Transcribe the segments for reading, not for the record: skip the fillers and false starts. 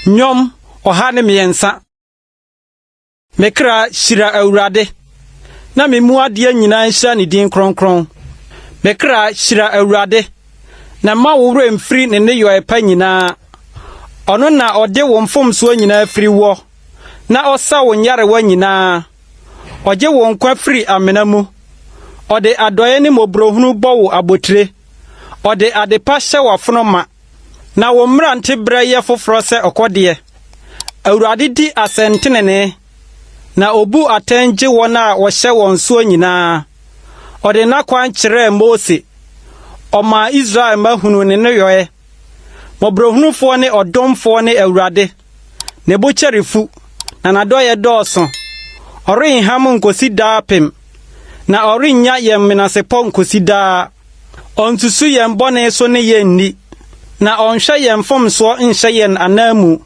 Nnwom 103. Me kra, hyira Awurade, na me mu adeɛ nyinaa nhyira ne din kronkron. Me kra, hyira Awurade, na mma wo werɛ mfiri ne nneyɔe pa nyinaa. Ɔno na ɔde wo mfomsoɔ nyinaa firi woɔ, na ɔsa wo nyarewa nyinaa. Ɔgye wo nkwa firi amena mu. Ɔde adɔeɛ ne mmɔborɔhunu bɔ wo abotire. Ɔde adepa hyɛ w'afono ma. Na wo mmeranteberɛ yɛ foforɔ sɛ ɔkɔdeɛ. Awurade di asɛntenenee, na obu atɛn gye wɔn a wɔhyɛ wɔn soɔ nyinaa. Ɔde n'akwan kyerɛɛ Mose, ɔmaa Israel mma hunuu ne nneyɔɛ. Mmɔborɔhunufoɔ ne ɔdomfoɔ ne Awurade, ne bo kyɛre fu, na n'adɔeɛ dɔɔso. Ɔrenham nkosi daapem, na ɔrennya yɛn menasepɔ nkosi daa. Ɔnsusu yɛn bɔne so ne yɛn nni, na ɔnhwɛ yɛn mfomsoɔ nhyɛ yɛn ananmu.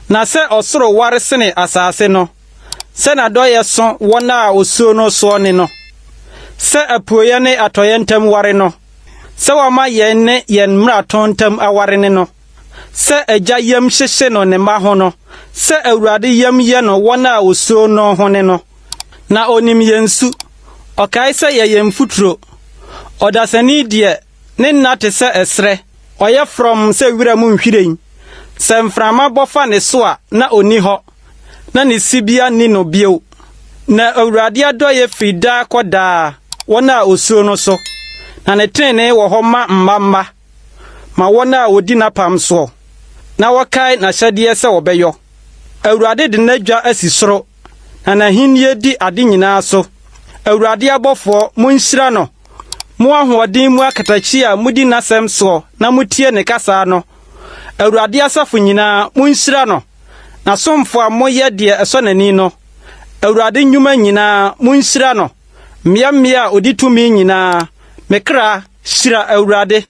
Na sɛ ɔsoro ware sene asase no, sɛ n'adɔeɛ so wɔn a wɔsuro no soɔ ne no. Sɛ apueeɛ ne atɔeɛ ntam ware no, sɛ wama yɛn ne yɛn mmarato ntam aware ne no. Sɛ agya yam hyehye no ne mma ho no, sɛ Awurade yam yɛ no wɔn a wɔsuro no ho ne no. Na onim yɛn su, ɔkae sɛ yɛyɛ mfuturo. Ɔdasani deɛ, ne nna te sɛ ɛserɛ, ɔyɛ frɔmm sɛ wiram nhwiren. Sɛ mframa bɔ fa ne so a, na onni hɔ, na ne sibea nni no bio. Na Awurade adɔeɛ firi daa kɔ daa, wɔn a wɔsuro no so, na ne trenee wɔ hɔ ma mma mma, ma wɔn a wɔdi n'apam soɔ, na wɔkae n'ahyɛdeɛ sɛ wɔbɛyɔ. Awurade de n'adwa asi soro, na n'ahennie di ade nyinaa so. Awurade abɔfoɔ, monhyira no, mo ahoɔden mu akatakyi a mudi n'asɛm soɔ na motie ne kasa no. Awurade asafo nyinaa, monhyira no, n'asomfo a moyɛ deɛ ɛsɔ n'ani no. Awurade nnwuma nyinaa, monhyira no, mmeammea a odi tumi nyinaa. Me kra, hyira Awurade.